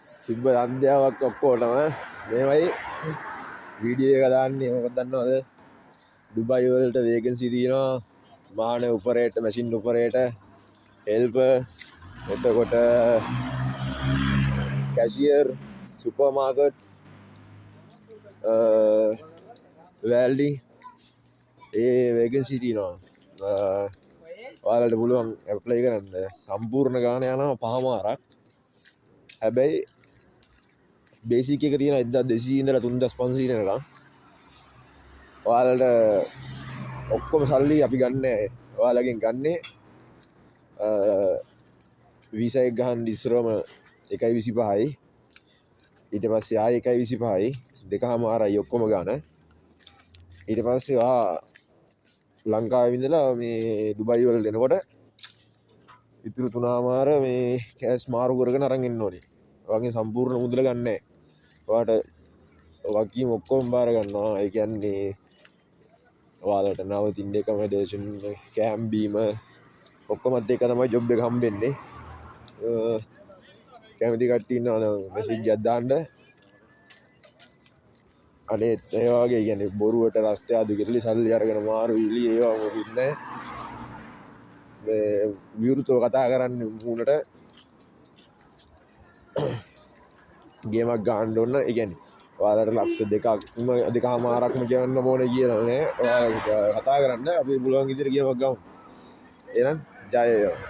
සුබ සන්ධ්‍යාවක් ඔක්කොටම. මේවයි වීඩියෝ එක දාන්නේ මොකද දන්නවද? ඩුබායි වලට වේකන්සි තියෙනවා. වාහන ඔපරේටර්, මැෂින් ඔපරේටර්, හෙල්පර්, එතකොට කැෂියර්, සුපර් මාකට්, වැල්ඩි ඒ වේකන්සි තියෙනවා. ඔයාලට පුළුවන් ඇප්ලයි කරන්න. සම්පූර්ණ ගාන යනවා පහමාරක්. හැබැයි බේසික් එක තියෙන 1200 ඉඳලා 3500 වෙනකම්. ඔයාලට ඔක්කොම සල්ලි අපි ගන්නෑ. ඔයාලගෙන් ගන්නේ වීසා එක ගහන්න ඉස්සරම 1.25යි. ඊට පස්සේ ආයෙ 1.25යි, දෙකහමාරයි ඔක්කොම ගාන. ඊට පස්සේ ඔයා ලංකාවේ ඉඳලා මේ ඩුබායි වලට එනකොට ඉතුරු තුනහමාර මේ කෑෂ් මාරු කරගෙන අරන් එන්න ඕනේ. ඔයාගෙන් සම්පූර්ණ මුදල ගන්නෑ. ඔයාට වගකීම් ඔක්කොම බාර ගන්නවා. ඒ කියන්නේ ඔයාලට නවතින්න ඇකොමඩේෂන්, කෑම බීම ඔක්කොමත් එක්ක තමයි ජොබ් එක හම්බෙන්නේ. කැමති කට්ටිය ඉන්නවා නම් මැසේජ් එකක් දාන්න. අනේ ඒ වගේ කියන්නේ බොරුවට රස්තියාදු කෙරලි සල්ලි අරගෙන මාරු ඉලි ඒවා මොකුත් නෑ. මේ විවෘතව කතා කරන්නේ මූණට. ගේමක් ගහන්න ඕන. ඒ කියන්නේ ඔයාලට ලක්ෂ දෙකක්ම දෙකහමාරක්ම කියන්න ඕනේ කියලා නෑ. ඔයාලා කතා කරන්න අපි පුළුවන් විදිහට ගේමක් ගමු. එහෙනම් ජය වේවා.